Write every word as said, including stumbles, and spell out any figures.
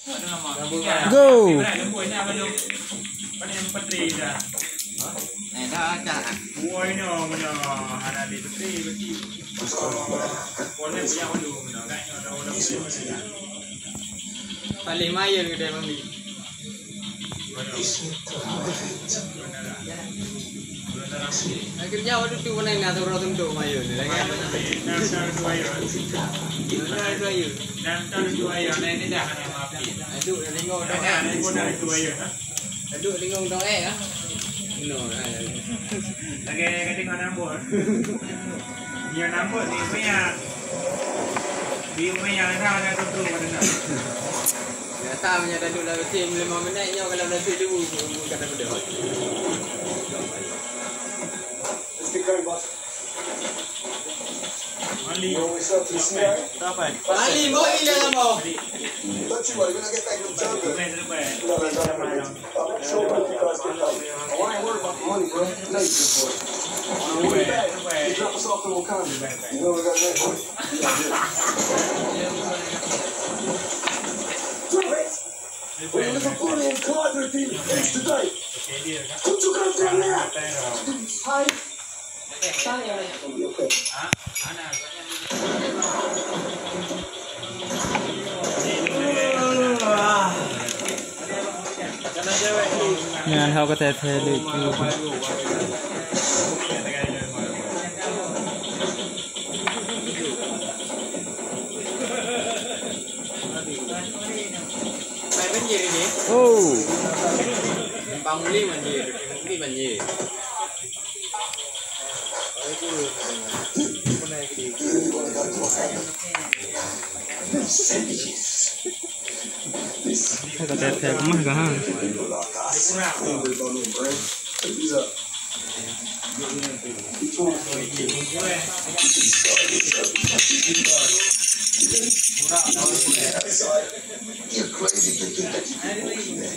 Go. Paling mayel kedai mami. Kerja waktu tu mana nak turun tunjuk mayel ni lagi. Nah, satu ayat. Nah, satu ayat. Nah, satu ayat. Nah, ini dah ada maafin. Aduh, dah tengok dah. Nah, ini pun ada dua ayat. Aduh, tengok dong eh ah. No. Lagi kata kau nambah. Dia nambah ni punya. Dia punya dah ada tu tu ada. Biasa punya dah dulu lah betul lima minit nyo kalau dah tu dulu bukan dah betul. Let's get going, boss. Yo, what's up? You see that? Stop it. Ali, mau ini dah mau. Don't you worry, when I get back to the jungle. No, no, no, no, no. I'm not sure what you guys get back. Oh, I ain't worried about the money, bro. No, you good, boy. On the way back, you drop us off in Wakanda. You know we got that, boy. Well, there's a party in Cloud Repeat. It's today. Put your guns down there. Hi. Nyan hau ka teuthée lé ku. Oh. Bang Muli mandi, Muli mandi. Ka teuthée keumah ka ha. You're crazy to think that you can move me.